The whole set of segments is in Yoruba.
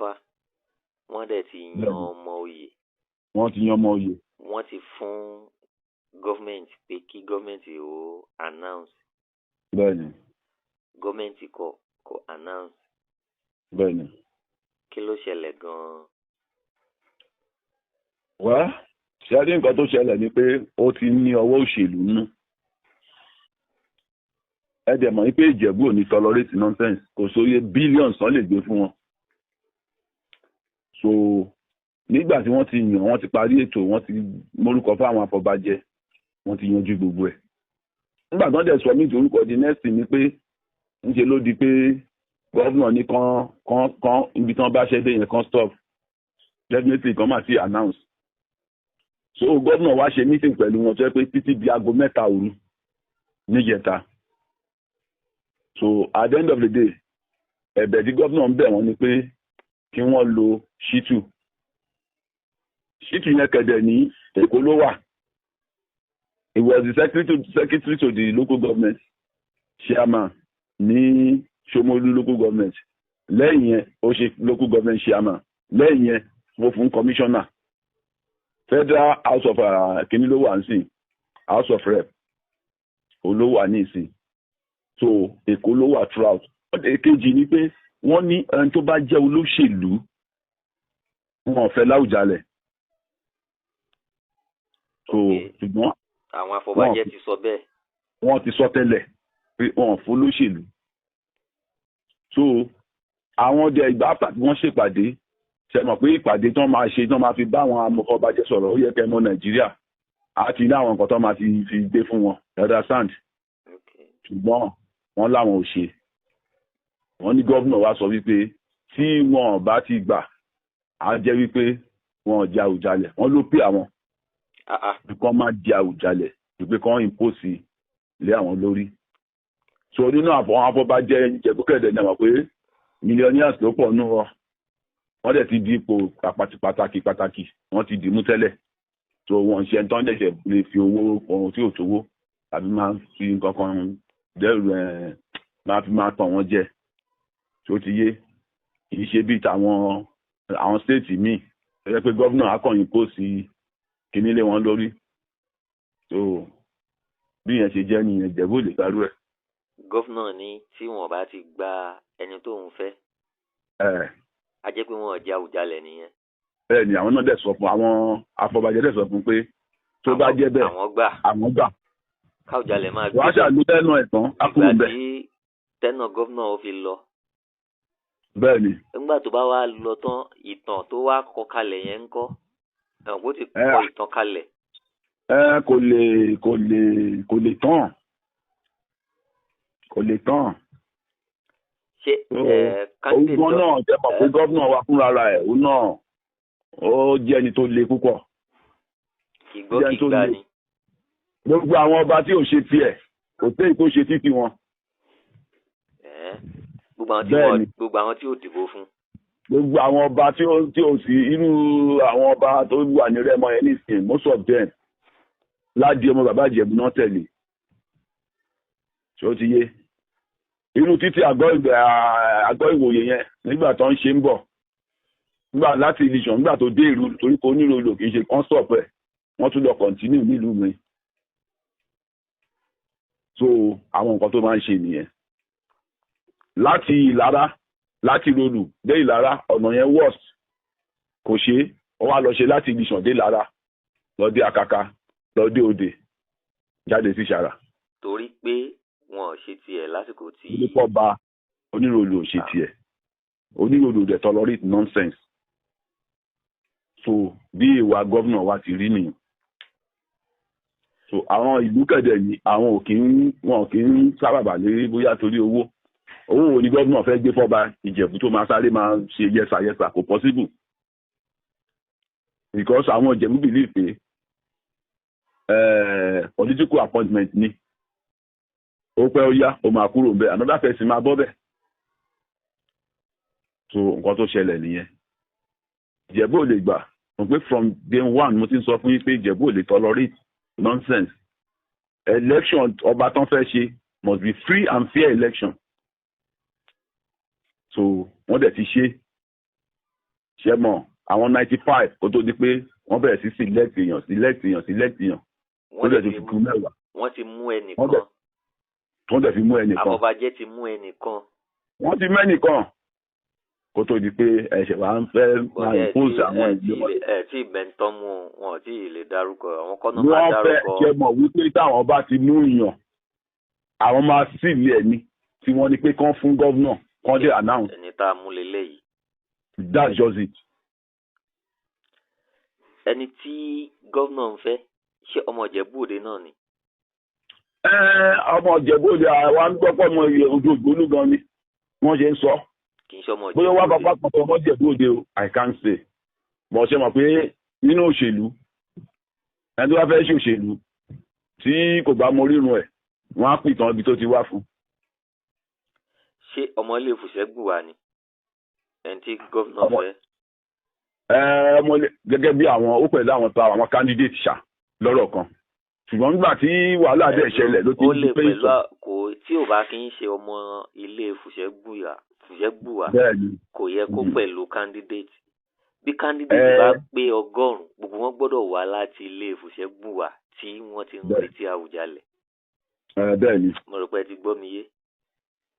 dífá, wọ́n dẹ̀ ti yan ọmọ oyè. Wọ́n ti yan ọmọ oyè. Wọ́n ti fún government pé kí government ó announce. Government kò announce. Kí ló ṣẹlẹ̀ gan-an? Wá ṣe rí, nǹkan tó ṣẹlẹ̀ ni pé ó ti ní ọwọ́ òṣèlú nínú. Ẹ dẹ̀ mọ̀ pé Ìjẹ̀bú ò ní tolerate nonsense. Kò sóye billions tán lè gbé fún wọn. So nígbà tí wọ́n ti yàn, wọ́n ti parí ètò, wọ́n ti mórúkọ fáwọn afọbajẹ, wọ́n ti yanjú gbogbo ẹ̀. Nígbà tí wọ́n dẹ̀ sọ mí orúkọ, di next ni pé ńṣe ló di pé governor ní kán kán kán ibi tí wọ́n bá ṣẹ́ dé yẹn, kán stop. Definitely kán máa ti announce. So governor wá ṣe meeting pẹ̀lú wọn tó yẹ pé títí di aago 3 òru níjẹta. So at the end of the day, ẹ̀bẹ̀ tí governor ń bẹ̀ wọ́n ni pé kí wọ́n lo Ṣítù. Ṣítù yẹn kẹ̀dẹ̀ ní Èkó ló wà. He was the secretary to the local government chairman ní Ṣómólú local government. Lẹ́yìn yẹn, ó ṣe local government chairman. Lẹ́yìn yẹn, wọ́n fún commissioner. Federal House of kínní ló wà nísìn, House of Rep òun ló wà ní ìsìn. So Èkó ló wà throughout. Èkejì ni pé wọ́n ní ẹni tó bá jẹ́ olóṣèlú, wọn ò fẹ́ láwùjalẹ̀. So ṣùgbọ́n Àwọn afọbajẹ ti sọ bẹ́ẹ̀. Wọ́n ti sọ tẹ́lẹ̀ pé wọn ò fún olóṣèlú. So àwọn ọdẹ ìgbà after tí wọ́n ṣèpàdé, ṣe mọ̀ pé ìpàdé tí wọ́n máa ṣe, tí wọ́n máa fi bá àwọn afọbajẹ sọ̀rọ̀, ó yẹ kẹ́ mọ̀ Nàìjíríà àti ní àwọn nǹkan tó máa ti fi gbé fún wọn, you understand? Ṣùgbọ́n wọ́n láwọn ò ṣe. Wọ́n ní gómìnà wa sọ wípé tí wọn ò bá ti gbà, á jẹ́ wípé wọn ò jẹ Àwùjalẹ̀. Wọ́n ló pé àwọn bí kán má jẹ Àwùjalẹ̀, wípé kán impose lé àwọn lórí. So nínú àwọn afọbajẹ Ìjẹ̀bú-Kẹ̀dẹ̀ ní àwọn pé millionaires ló pọ̀ nù wọn. Wọ́n dẹ̀ ti di ipò pàtàkì pàtàkì, wọ́n ti dì mú tẹ́lẹ̀. So wọ́n ṣe tán dẹ̀ṣẹ̀ lè fi owó ohun tí ò tówó tàbí máa fi nǹkan kan dẹ́rù ẹ̀ máa fi máa tàn wọ́n jẹ. Tó ti yé, kì í ṣe bíi tàwọn àwọn state míì tó yẹ pé gómìnà akọ̀yìn kó sí kíní lé wọn lórí. So bí yẹn ṣe jẹ́ nìyẹn. Ìjẹ̀bú ò lè gbárù ẹ̀. Governor ní tí wọn bá ti gba ẹni tó ń fẹ́, á jẹ́ pé wọn ò jẹ Àwùjalẹ̀ nìyẹn. Bẹ́ẹ̀ ni. Àwọn náà dẹ̀ sọ fún àwọn afọbajẹ, dẹ̀ sọ fún pé tó bá jẹ́ bẹ́ẹ̀, Àwọn gbà. Àwọn gbà. Káwùjalẹ̀ máa gbé. Wàá ṣàlù tẹ́nu ẹ̀ tán, á kúrò Ìgbà bẹ́ẹ̀. tí tẹ́nà governor ó fi lọ. Bẹ́ẹ̀ ni. Nígbà tó bá wá lọ tán, ìtàn tó wá kọ kalẹ̀ yẹn ń kọ́ ẹ̀wọ̀n kó ti kọ ìtàn kalẹ̀. Ẹ kò lè tán, kò lè tán. Ṣé ẹ candidate Òun náà jẹ́ mọ̀ pé gómìnà wa fúnra ra ẹ̀, òun náà ó jẹ́ ẹni tó le púpọ̀. Kìgbọ́ jẹ́ tó kìgbà le. ni. Gbogbo àwọn ọba tí ò ṣe tiẹ̀, kò tẹ́ ìkó ṣe títí wọn. Gbogbo àwọn tí Bẹ́ẹ̀ wọ́n ni. Gbogbo àwọn tí ò dìbò fún. Gbogbo àwọn ọba tí ó sí irú àwọn ọba tó wà ní Rẹ́mọ yẹn nísìnyí, most of them, Ládi ọmọ bàbá Ìjẹ̀bú náà tẹ̀lé. Ṣé ó ti yé? Irú títí àgọ́ ìwòye yẹn, nígbà tó ń ṣe ń bọ̀ nígbà láti Ìlísàn, nígbà tó dé ìlú, torí kò nílò lò kì í ṣe kán stop ẹ̀, wọ́n tún lọ continue nílùú mi. So àwọn nǹkan tó máa ń ṣe nìyẹn. Láti Ìlara, láti Rolù dé Ìlara, ọ̀nà yẹn worst, kò ṣe é. Wọ́n wá lọ ṣe láti Ìlísàn dé Ìlara, lọ dé Akaka, lọ dé Òde, jáde sí Ìṣàrà. Torí pé wọn ò ṣe tiẹ̀ lásìkò tí. Olùkọ́ ba oníròlù ò ṣe tiẹ̀, oníròlù dẹ̀ tolerate nonsense. So bí ìwà gómìnà wa ti rí nìyẹn. So àwọn ìlú kẹ̀dẹ̀ ní àwọn ò kí ń wọn ò kí ń sábàbà lé bóyá torí owó. Owó wo ni gómìnà fẹ́ gbé fọ́ba Ìjẹ̀bú tó máa sáré máa ṣe yẹsà yẹsà? Kò possible, because àwọn Ìjẹ̀bú believe pé political appointment ni. Ó pẹ́, ó yá, ó máa kúrò ńbẹ̀, another person máa bọ́ bẹ̀. So nǹkan tó ṣẹlẹ̀ nìyẹn. Ìjẹ̀bú ò lè gbà. Mo pé from day one, mo ti ń sọ fún yín pé Ìjẹ̀bú ò lè tolerate nonsense. Election ọba tán fẹ́ ṣe must be free and fair election. So wọ́n dẹ̀ ti ṣe. Ṣe mọ̀, àwọn 95 kó tó di pé wọ́n bẹ̀rẹ̀ sí select èèyàn, select èèyàn, select èèyàn, tó Wọ́n dẹ̀ ti tó fi kú 10. Wọ́n ti mú ẹnìkan. Tó dẹ̀ fi mú ẹnìkan. Àfọbàjẹ́ ti mú ẹnìkan. Wọ́n ti mẹ́nìkan kó tó di pé ẹ̀ṣẹ̀ wa ń fẹ́ máa Ẹ impose àwọn ẹ ìgbìmọ̀. Ẹ tí mẹ́ńtọ́ mú wọn, ò tí ì lè dárúkọ àwọn kọ́nà máa Wọ́n fẹ́ dárúkọ. ṣe mọ̀ wípé táwọn bá ti mú ìyàn, àwọn máa seal ẹ̀ ní tí wọ́n ní pé kán fún governor, kán dé announce. Ẹni tá a mú leléyìí. That's just it. Ẹni tí gómìnà ń fẹ́, ṣé ọmọ Ìjẹ̀bú Òde náà ni? Ẹ, ọmọ Ìjẹ̀bú Òde, àwa ń gbọ́ pọ̀ mọ́ iye ojú ògbólú gan ni wọ́n ṣe ń sọ. Kì í ṣe ọmọ Bóyá Ìjẹ̀bú wá Òde. bàbá kan ọmọ Ìjẹ̀bú Òde o, I can't say, bọ̀ ṣe mọ̀ pé nínú òṣèlú, ẹni tó bá fẹ́ ṣe òṣèlú tí kò bá mọ orírun ẹ̀, wọ́n á pìtàn ibi tó ti wá fún. Ṣé ọmọ ilé Fùsẹ́gbùwà ni ẹni tí gómìnà fẹ́? Ẹ, ọmọ gẹ́gẹ́ bí àwọn ó pẹ̀lú àwọn ta àwọn candidate ṣá lọ́rọ̀ kan, ṣùgbọ́n nígbà tí wàhálà dẹ̀ ṣẹlẹ̀ ló ti Ó lè di pé pẹ̀lú kò tí ò bá kí ń ṣe ọmọ ilé Fùsẹ́gbùwà, Bẹ́ẹ̀ni. kò yẹ kó pẹ̀lú candidate. Bí candidate bá pé 100, gbogbo wọn gbọ́dọ̀ wá láti ilé Fùsẹ́gbùwà tí wọ́n ti ń retí Àwùjalẹ̀. Ẹ, bẹ́ẹ̀ni. Mo rò pé ẹ ti gbọ́ mi yé.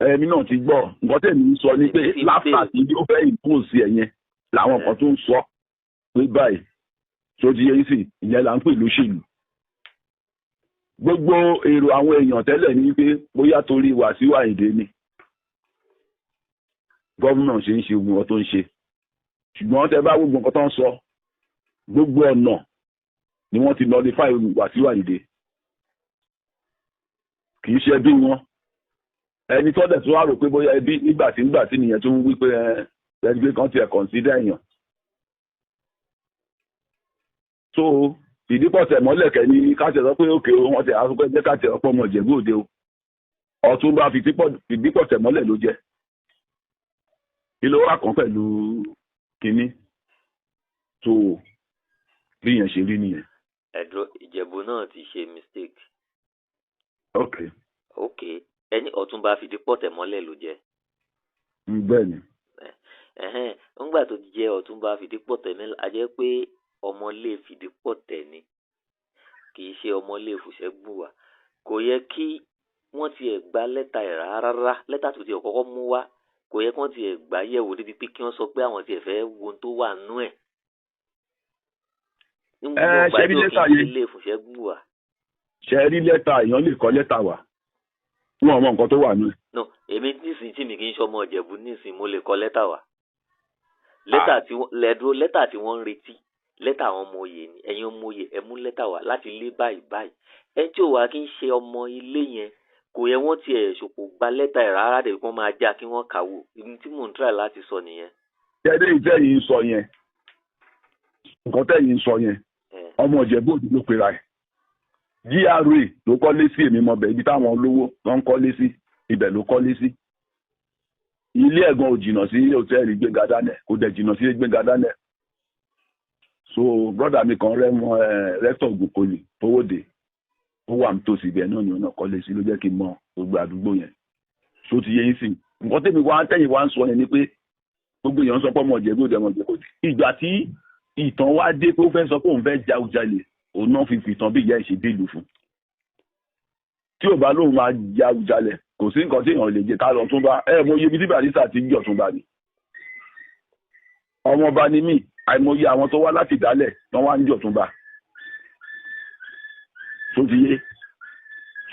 Ẹ̀mí náà ti gbọ́. Nǹkan tẹ̀mí ń sọ ni pé Èmi ti ń láfà béèrè. tí ó fẹ́ impose ẹ̀ yẹn làwọn kan tó ń sọ pé báyìí tó ti yẹ sí, ìyẹn là ń pè lóṣèlú. Gbogbo èrò àwọn èèyàn tẹ́lẹ̀ ní pé bóyá torí Wàsíù Àyìndé ni gómìnà ṣe ń ṣe gbogbo nǹkan tó ń ṣe, ṣùgbọ́n tẹ bá gbogbo nǹkan tó ń sọ, gbogbo ọ̀nà ni wọ́n ti nullify Wàsíù Àyìndé. Kì í ṣe bí wọn ẹni tó dẹ̀ tó wá rò pé bóyá ẹbí nígbà tí nìyẹn tó ń wí pé ẹ ẹni pé kan tiẹ̀ consider èèyàn. So ìdípọ̀tẹ̀ mọ́lẹ̀kẹ́ ní káṣẹ sọ pé òkè o, wọ́n ti àsopẹ́ jẹ́ káṣẹ ọ̀pọ̀ ọmọ Ìjẹ̀bú Òde o. Ọ̀túnba fìdípọ̀tẹ̀ mọ́lẹ̀ ló jẹ́. Kí ló wà kàn pẹ̀lú kínní tó bí yẹn ṣe rí nìyẹn? Ẹ̀dùn Ìjẹ̀bú náà ti ṣe mistake. Ok. Ok, ẹni Ọ̀túnba fìdípọ̀tẹ̀ mọ́lẹ̀ ló jẹ́. Bẹ́ẹ̀ ni. Ẹ̀hẹ́n, ńgbà tó jẹ́ Ọ̀túnba fìdípọ̀tẹ̀ mẹ́lẹ̀, a jẹ́ pé ọmọlé fìdípọ̀tẹ̀ ni, kì í ṣe ọmọlé Fùsẹ́gbùwà. Kò yẹ kí wọ́n tiẹ̀ gba lẹ́tà ẹ̀ rárá. Lẹ́tà tó tiẹ̀ kọ́kọ́ mú wá, kò yẹ kí wọ́n tiẹ̀ gbà yẹ̀wò débi pé kí wọ́n sọ pé àwọn tiẹ̀ fẹ́ wo ohun tó wà nú ẹ̀. Ẹ, ṣe rí lẹ́tà yẹn? Ilé Fùsẹ́gbùwà. Ṣe rí lẹ́tà, èèyàn lè kọ lẹ́tà wá, wọn ò mọ nǹkan tó wà nù. No, èmi nísìnyí tí mi kì í ṣọmọ Ìjẹ̀bú nísìnyí, mo lè kọ lẹ́tà wá. Lẹ́tà tí wọ́n lẹ́dúró, lẹ́tà tí wọ́n ń retí, lẹ́tà àwọn ọmọ oyè ni. Ẹ̀yin ọmọ oyè, ẹ mú lẹ́tà wá láti ilé báyìí báyìí. Ẹ tí ò wá kí ń ṣe ọmọ ilé yẹn, kò yẹ wọ́n tiẹ̀ ṣòpò gba lẹ́tà ẹ̀ rárá dẹ̀ kí wọ́n máa já kí wọ́n kàwó. Ibi tí mò ń try láti sọ nìyẹn. Tẹ́lẹ̀ ìtẹ́yìn ń sọ yẹn, nǹkan tẹ́yìn ń sọ yẹn, ọmọ Ìjẹ̀bú Òde ló pera ẹ̀. GRA ló kọ́lé sí, èmi mọ̀ bẹ̀, ibi táwọn olówó ló ń kọ́lé sí, ibẹ̀ ló kọ́lé sí. Ilé ẹ̀gbọ́n ò jìnnà sí hòtẹ́ẹ̀lì Gbénga Daniel, kò dẹ̀ jìnnà sí Gbénga Daniel. So brother mi kan rẹ́ mọ́ ẹ, rẹ́tọ̀ Ògùnkòlì Fowódé, ó wà nítòsí ibẹ̀ náà ni ọ̀nà kọ́lé sí, ló jẹ́ kí n mọ gbogbo àdúgbò yẹn. So ti yẹ yín sí nǹkan tẹ́mi wá tẹ́yìn wá ń sọ yẹn ni pé gbogbo èèyàn ń sọ pé ọmọ Ìjẹ̀bú Òde, ọmọ Ìjẹ̀bú Òde. Ìgbà tí ìtàn wá dé pé ó fẹ́ sọ pé òun fẹ́ Àwùjalè, òun náà fi fìtàn bí ìyá ẹ̀ ṣe dé ìlú fún. Tí ò bá lóun máa Àwùjalè, kò sí nǹkan tí èèyàn lè jẹ ká lọ tún bá ẹ. Mo yẹ ibi tí Barrister ti ń jọ tún bá ní. Ọmọọba ni mí, àìmọye àwọn tó wá láti ìdálẹ̀ wọ́n wá ń jọ tún bá tó ti yé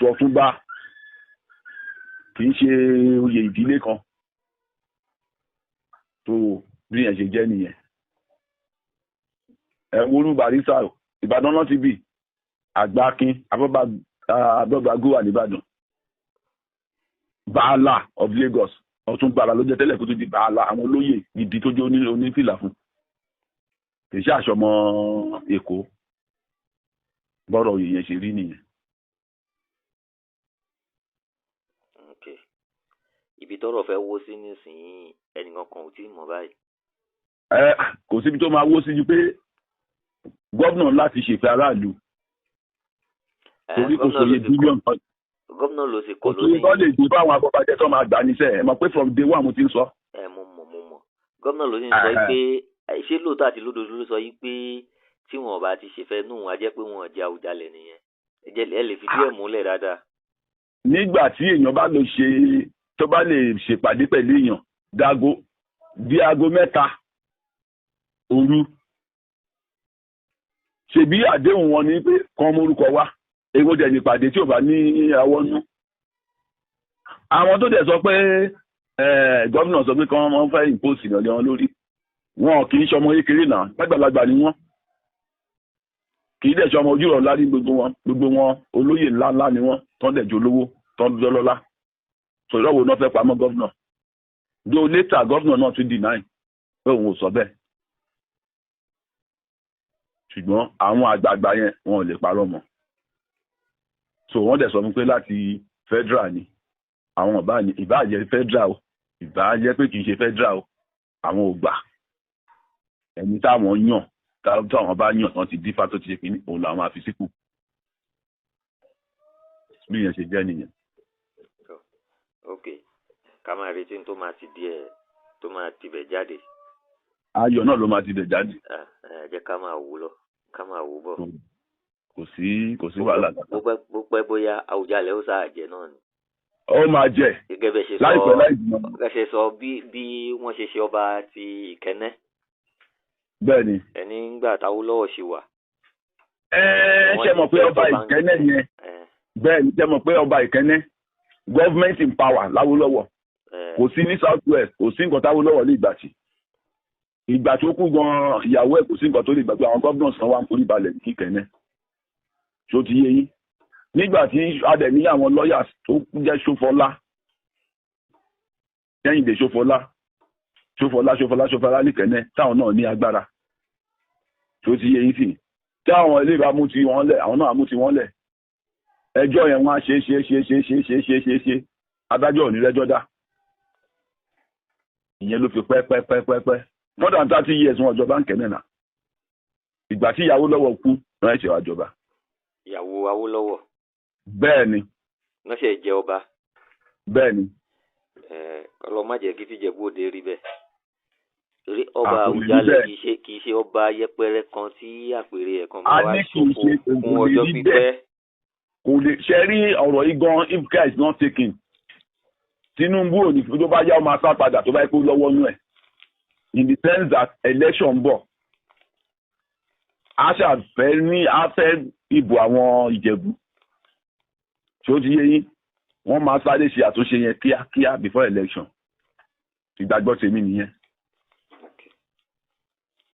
Ọ̀túnba. Kì í ṣe oyè ìdílé kan tó bí yẹn ṣe jẹ́ nìyẹn. Ẹ worú Barrister, Ìbàdàn náà ti bì, Àgbákin Abọ́bagúwà nìbàdàn, Baálà of Lagos. Ọ̀tún Gbàrà ló jẹ́ tẹ́lẹ̀ kó tó di Baálà, àwọn olóyè gidi tó jẹ́ onífìlà fún. Kì í ṣe àṣọmọ Èkó. Bọ́rọ̀ oyè yẹn ṣe rí nìyẹn. Ok, ibi tọ́rọ̀ fẹ́ wó sí nísìnyí, ẹnìkan kan ò tí ì mọ̀ báyìí. Ẹ, kò síbi tó máa wó sí ju pé gómìnà láti ṣèfẹ́ aráàlú, torí kò sóye bílíọ̀nù kan. Gómìnà ló sì kò kọ sóye lónìí. tó lè dé fáwọn afọbajẹ tó máa gbà níṣẹ́. Ẹ mọ̀ pé from day one mo ti ń sọ. Ẹ, mo mọ̀, mo mọ̀. Gómìnà ló sì ń sọ pé Ṣé lóòótọ́ àti lódodo ló sọ yìí pé tí wọn bá ti ṣèfẹ́ nù wọn, á jẹ́ pé wọn ò jẹ́ Àwùjalẹ̀ nìyẹn? Ẹ jẹ́ ẹ lè fi díẹ̀ múlẹ̀ dáadáa. Nígbà tí èèyàn bá lè ṣe, tó bá lè ṣèpàdé pẹ̀lú èèyàn dáago bí aago 3 òru, ṣèbí àdéhùn wọn ni pé kàn mórúkọ wá. Èwo dẹ̀ nípàdé tí ò bá ní àwọ̀ nú? Àwọn tó dẹ̀ sọ pé gómìnà sọ pé kàn wọ́n fẹ́ impose ìrànlẹ́ wọn lórí wọn, kì í ṣọmọ kékeré náà, gbàgbàlagbà ni wọ́n, kì í dẹ̀ ṣọmọ ojú ọ̀rọ̀ ńlá ní gbogbo wọn. Gbogbo wọn, olóyè ńlá ńlá ni wọ́n, tán dẹ̀ jolówó, tán jọlọ́lá. Sọ̀rọ̀ wo náà fẹ́ pamọ́ gómìnà? Though later, gómìnà náà tún deny pé òun ò sọ bẹ́ẹ̀, ṣùgbọ́n àwọn àgbààgbà yẹn, wọn ò lè parọ́ mọ́. So wọ́n dẹ̀ sọ fún pé láti federal ni àwọn ọba ní, ìbáà jẹ́ federal o, ìbáà jẹ́ pé kì í ṣe federal o, àwọn ò gbà. Ẹni táwọn yàn, táwọn bá yàn tán ti dífá, tó ti ṣe kínní, òun làwọn àfi sípò. Bí yẹn ṣe jẹ́ nìyẹn. Ok, ká máa retí tó máa ti díẹ̀ tó máa tibẹ̀ jáde. Ayọ̀ náà ló máa ti bẹ̀ jáde. Ah, ẹ jẹ́ ká máa wò lọ, ká máa wò bọ̀. Kò sí wàhálà. Bó pẹ́ bóyá, Àwùjalẹ̀ ó sáà jẹ náà ni. Ó máa jẹ. Gẹ́gẹ́ bẹ́ẹ̀ ṣe sọ. Láìpẹ́ láì jìnnà. Bẹ́ẹ̀ ṣe sọ, bí wọ́n ṣe ṣe ọba ti Ìkẹ́nnẹ́. Bẹ́ẹ̀ ni. Ẹni ńgbà táwólọ́wọ̀ ṣì wà. Ẹ ṣe mọ̀ pé ọba Ìkẹ́nnẹ́ yẹn, bẹ́ẹ̀ ni, ṣe mọ̀ pé ọba Ìkẹ́nnẹ́, government in power láwólọ́wọ̀, kò sí ní South West, kò sí nǹkan táwólọ́wọ̀ lè gbà tí ìgbà tó kú gan, ìyàwó ẹ̀, kò sí nǹkan tó lè gbà pé àwọn governors kan wà ń forí balẹ̀ ní Ìkẹ́nnẹ́. Tó ti yé yín? Nígbà tí a dẹ̀ ní àwọn lawyers tó jẹ́ Ṣófọlá, Kẹ́hìndé Ṣófọlá, Ṣófọlá, Ṣófọlá, Ṣófọlá nìkẹ́nnẹ́, táwọn náà ní agbára. Tó ti yé yín sí? Tí àwọn ilé ìbá mú ti wọn lẹ̀, àwọn náà mú ti wọn lẹ̀. Ẹjọ́ yẹn, wọ́n á ṣe ṣe ṣe ṣe ṣe ṣe ṣe ṣe ṣe, adájọ́ ò ní rẹ́jọ́ dá. Ìyẹn ló fi pẹ́ pẹ́ pẹ́ pẹ́ pẹ́, more than 30 years wọn jọba ń kẹ́nẹ̀ náà. Ìgbà tí ìyàwó lọ́wọ́ kú náà ṣe wá jọba. Ìyàwó Awólọ́wọ̀? Bẹ́ẹ̀ ni. Náà ṣe jẹ ọba? Bẹ́ẹ̀ ni. Kọlọ má jẹ́ kí tìjẹ̀bú òde rí bẹ́ẹ̀, torí ọba À, kò lè rí Àwùjalẹ̀ bẹ́ẹ̀. kì í ṣe ọba yẹpẹrẹ kan tí àpèrè ẹ̀ kan A máa wá ní kì í ṣòfò ṣe fún kò lè ọjọ́ rí pípẹ́. bẹ́ẹ̀. Kò lè ṣe rí ọ̀rọ̀ yìí gan. If care is not taken, Tinubu ò ní, tó bá yá, ó máa sá padà tó bá yẹ kó lọ́wọ́ nú ẹ̀, in the sense that election ń bọ̀, a ṣàfẹ́ ní a fẹ́ ìbò àwọn Ìjẹ̀bú. Tí ó ti yé yín? Wọ́n máa sáré ṣe àtúnṣe yẹn kíákíá before election. Ìgbàgbọ́ tèmi nìyẹn.